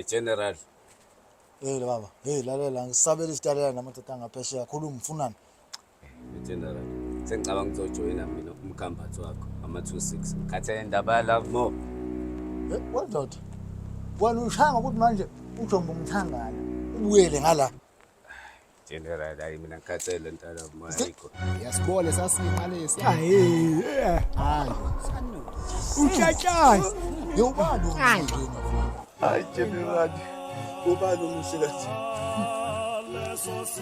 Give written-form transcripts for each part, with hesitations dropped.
General. Hey baba, hey lalela ngisabela isitalela namadoda angaphesheya khuluma ufunani. General. Sengicabanga ukuzojoyina mina umkhambathi wakho ama26. Ngikhathele indaba la mo. What? Wena ushanga ukuthi manje ujomba umthangana. Ubuyele ngala. General hayi mina ngikhathele ntala mayikho. Yasibole sasiqalesi. Hayi. Sanu. Utshatshana. Yobani Hayi. Hayi General. Ubani umshikathi?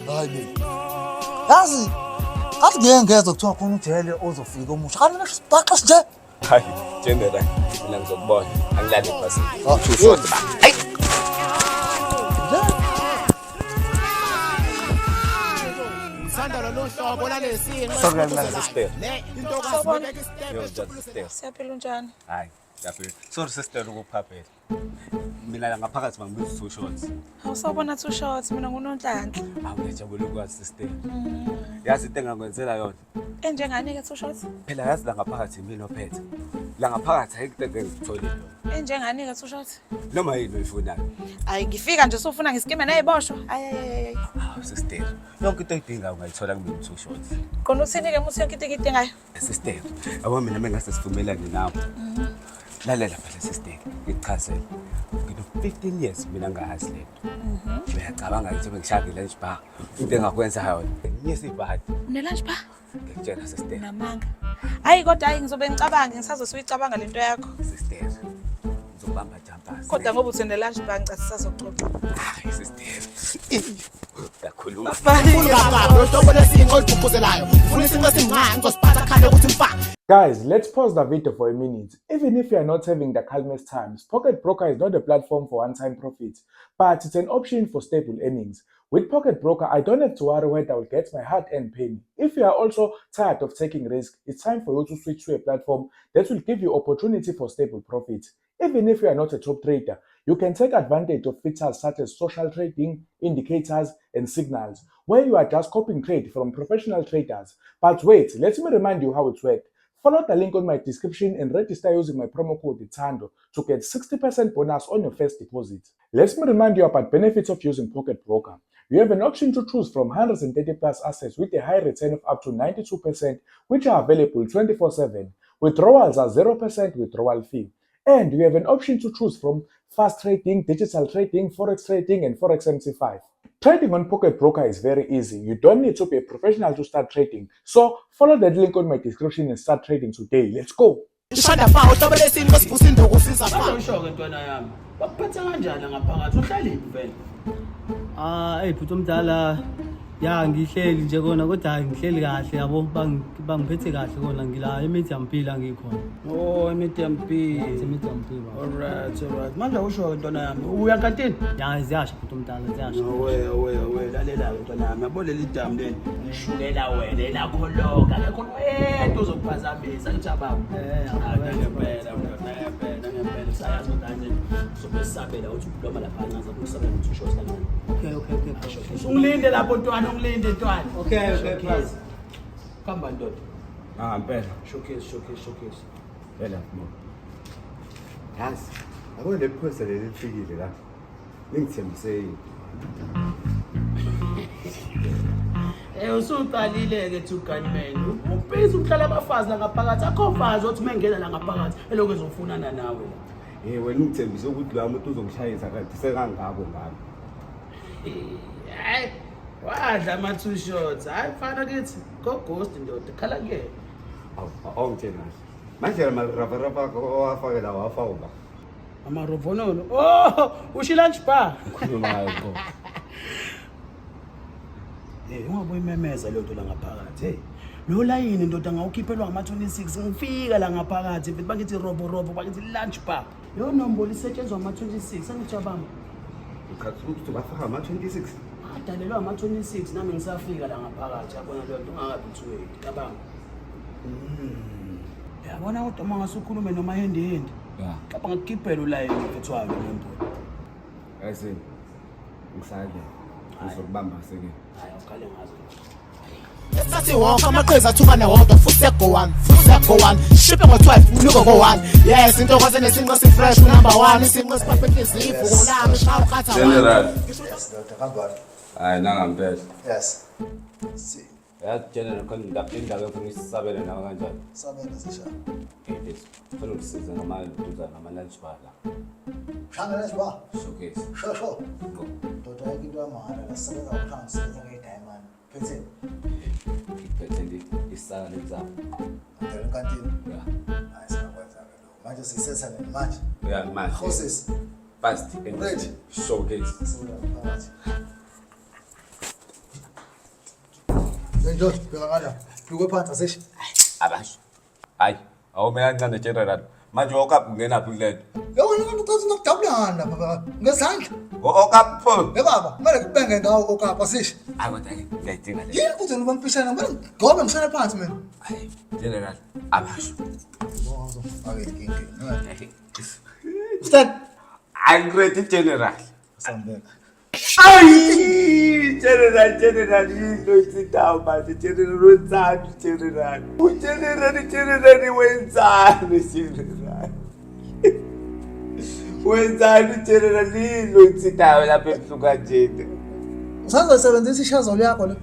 Hayi. Yazi athi ngiyengeza kuthiwa khona ujele ozofika omusha. Kanti ngisho sibaxa nje. Hayi General. Mina ngizokubona. Angilale phasi. Short ba. Hayi. Sandalo lo hlobo lalesi. Sister. Le into kasibeka Yo isitep. sister. Siyaphila unjani? Hayi. Siyaphila. Sorry sister ukuphaphela. Mina la ngaphakathi bangibiza 2 shots. Awusabona 2 shots mina nguNonhlanhla. Awu ngiyajabula ukwazi sister. Yazi into engangikwenzela yona. Enjengani ke 2 shots? Phela yazi la ngaphakathi imina ophethe. La ngaphakathi ayikho into engizitholile. Enjengani ke 2 shots? Noma yini oyifunayo. Hayi ngifika nje sofuna ngiskime neziboshwa. Ay. Awu sister. Yonke into oyidinga ungayithola kumina 2 shots. Qona uthini ke muthi yonke into engidingayo? Sister. Abo mina mengase sivumelane nawe. Lalela phela sister. Ngichazela. Ngino 15 years mina ngazi lento. Uyacabanga ukuthi bengishaya lunch bar. Into engakwenza yona. Ngiyesibhadi. Une lunch bar? Ngiyatshela sister. Namanga. Hayi kodwa hayi ngizobe ngicabanga ngisazosuyicabanga lento yakho. Sister. Ngizobamba jumpers. Kodwa ngoba uthi une lunch bar ngicela sisazoxoxa. Hayi sister. Dakhuluma. Ungapha lo hlobo lesinqo oluphuzelayo. Ufuna isinqo esimncane uzosiphatha khanda ukuthi mfa. Guys, let's pause the video for a minute. Even if you are not having the calmest times, Pocket Broker is not a platform for one-time profits, but it's an option for stable earnings. With Pocket Broker, I don't have to worry whether I will get my hard-earned penny. If you are also tired of taking risk, it's time for you to switch to a platform that will give you opportunity for stable profits. Even if you are not a top trader, you can take advantage of features such as social trading, indicators, and signals, where you are just copying trade from professional traders. But wait, let me remind you how it works. Follow the link on my description and register using my promo code THANDO to get 60% bonus on your first deposit. Let me remind you about benefits of using Pocket Broker. You have an option to choose from 130 plus assets with a high return of up to 92%, which are available 24/7. Withdrawals are 0% withdrawal fee. And you have an option to choose from fast trading, digital trading, forex trading, and forex MC5. Trading on Pocket Broker is very easy. You don't need to be a professional to start trading. So follow that link on my description and start trading today. Let's go. Ishanda fa uhlobo lesinqo sibusa induku usiza fa. Usho ke ntwana yami. Bakuphatha kanjani ngaphakathi? Uhlaliphi vele? Hey bhuti omdala ya ngihleli nje kona kodwa hayi ngihleli kahle yabo bangiphethe kahle kona ngila eMediampila ngikhona. Oh, Mediampila. eMediampila. Alright. Manje usho ke ntwana yami. Uya kantini? Ya ziyasha bhuti omdala ziyasha. Owe, lalela ke ntwana yami. Yabo leli damu leli. Ngishukela wena elakholoka. Akekho wena uzokuphazamisa ngijababa. Ngempela. Sayazi ukuthi sobesabela uthi ubloma lapha ngaza ukusabela ukuthi usho kancane. Okay. Ungilinde lapho ntwana, ungilinde ntwana. Okay, please. Khamba ndoda. Ngempela. Showcase. Yela mo. Yazi, yabo le phosa leli lifikile la. Ngithembise. Usuqalile ke to gunman. Ubhizi ukuhlala abafazi la ngaphakathi. Akho mfazi othi mengena la ngaphakathi elokhu ezofunana nawe. Wena ungithembise ukuthi la muntu uzongishayisa kanti sekangako ngami. Hayi, wadla ama-2 shots. Hayi mfana kithi, go ghost ndoda. Khala kuyena. Awungitshela kahle. Manje amarava owafakela wafawuka. Amarovonolo. Oh, usho lunch bar. Khuluma ngayo bo. Ungabuyi memeza le nto la ngaphakathi. Hey, lo layini ndoda ngawukhiphelwa ngama-26 ngifika la ngaphakathi mfethu bakithi robo bakithi lunch bar. Lo nombolo isetshenzwa ngama-26 angijabanga. Ukhathi ukuthi bafaka ama-26. Adalelwa ngama-26 nami ngisafika la ngaphakathi yabona le nto ungakabi thuweki cabanga. Yabona kodwa uma ngasukhulume noma hand Ya. cabanga ngikhiphela ulayini mfethu walo lento. Ayise. Ngisake. Ngizokubamba seke. Hayi ukhale ngazo. Sathi wonke amaqeza athuma newodwa futhi go one shipping ngo-12 unuko go-1 yes into kwaze nesinqo si-fresh number 1 isinqo esiphephe izivuko lami shaya ukhatha General. Yes, Dr. Kambani. Hayi nangampela. Yes. Si. Yazi General khona indaba efuna isisabele nawe kanjani? Sabela sishaya. Yes. Ufuna ukisiza ngama-lunch bar la. Shanga lunch bar. Showcase. Sho. Dr. Ayikho into yamahhala la sisebenza ngokuhamba sisebenza nge-diamond. Phetheni. Ngiphethe isaka lezabo. Ngicela enkantini. Ya. Hayi singakwenza-ke lokho. Manje sisetha nini manje? Ya manje. Horses. Fast and Ready. showcase. Sibuya phakathi. Njo, bheka kanjani? Lukwe phansi asisho. Abasho. Hayi, awume kancane General. Manje okaphi ungenaphi kulento? Yho, yini ucathi nokudabulana baba. Ngezandla. Okaphi phone? Baba, kumele kubenge ngawo okapha asisho. Hayi kodwa ke ngiyayidinga le. Yini ukuthi nibamphishana kumele ngobe ngisale phansi mina. Hayi, General, abasho. Ake inkingi. Stand. I'm ready General. Sambeka. Ay, General, yilo isitawu manje, General wenzani, General? General wenzani, General? Wenzani, General, yilo isitawu lapha ebuhlungu kanjena? Usazosebenzisa ishazo yakho le.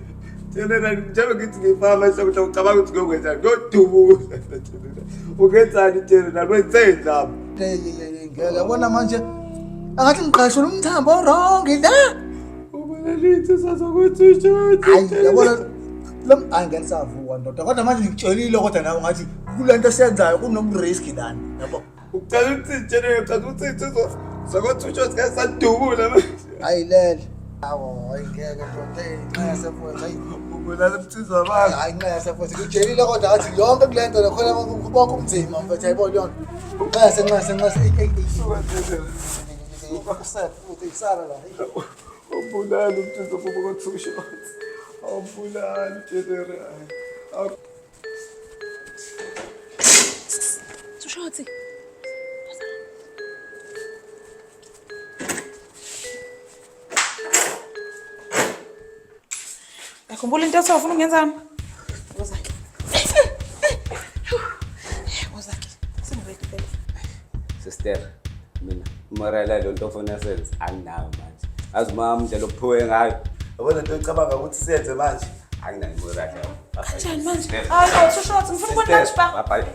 General, njengoba ngithi ngifama ehloko ucabanga ukuthi ngiyokwenzani? Ngiyodubuza, General. Ungenzani, General? Wenzeni lapha? Ngeke yabona manje angathi ngiqashwe umthambo wrong la. Ubona lithi sazokuthi ushuthi. Hayi yabona hayi ngeke savuka ndoda kodwa manje ngikutshelile kodwa nawe ngathi kulento esiyenzayo kunomrisk lana yabo. Ucela ukuthi General, ucela ukuthi sazokuthi ushuthi kasadubula manje. Hayi lele. Awu hayi ngeke ndoda inxa yasefowethu hayi. Ubona lemthiza bani? Hayi inxa yasefowethu ngikutshelile kodwa ngathi yonke kulento lekhona konke umzima mfethu ayibona yona. Nxa usefuthi isara la. Awubulali umthiza kuba kothisha. Awubulali General. Sushothi. Akhumbula into esofuna ungenzani? Wozaki. Wozaki. Singready phela. Sister, mina umarela lo nto ofuna senze anginayo manje. Azi mama indlela ophuwe ngayo. Yabona into ecabanga ukuthi senze manje. Anginayo imorala. Kanjani manje? Hayi, Sushothi ngifuna ukubona lunch bar. Bye bye.